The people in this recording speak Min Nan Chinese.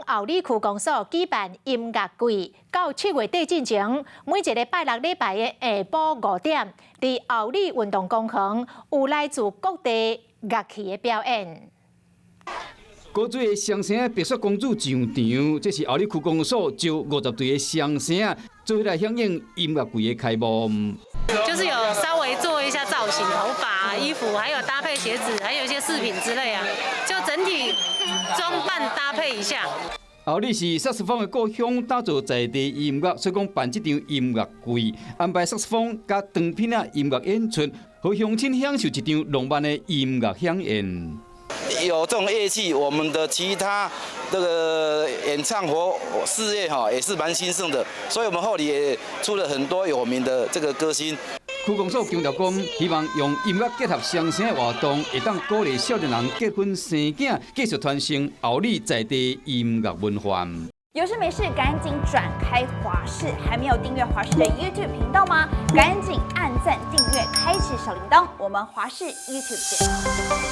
后里區公所舉辦音樂季，到7月底進前，每一个拜六禮拜的下晡5點，佇后里運動公園有來自各地樂器的表演。古錐的雙生白雪公主上場，這是后里區公所招50隊的雙生，做伙來響應音樂季的開幕。就是有稍微做一下造型，頭髮、衣服，還有搭配鞋子，還有一些飾品之類啊，就整體裝扮搭配一下。后里是薩克斯風的故鄉，打造在地音樂，所以講辦這場音樂季，安排薩克斯風佮長片仔音樂演出，予鄉親享受一場浪漫的音樂饗宴。有這種樂器，我們的其他這個演唱活事業哈也是蠻興盛的，所以我們后里也出了很多有名的這個歌星。區公所強調講，希望用音樂結合雙生的活動，會當鼓勵少年人結婚生囝，繼續傳承后里在地音樂文化。有事沒事趕緊轉開華視，還沒有訂閱華視的 YouTube 頻道嗎？趕緊按讚訂閱，開啟小鈴鐺。我們華視 YouTube 見。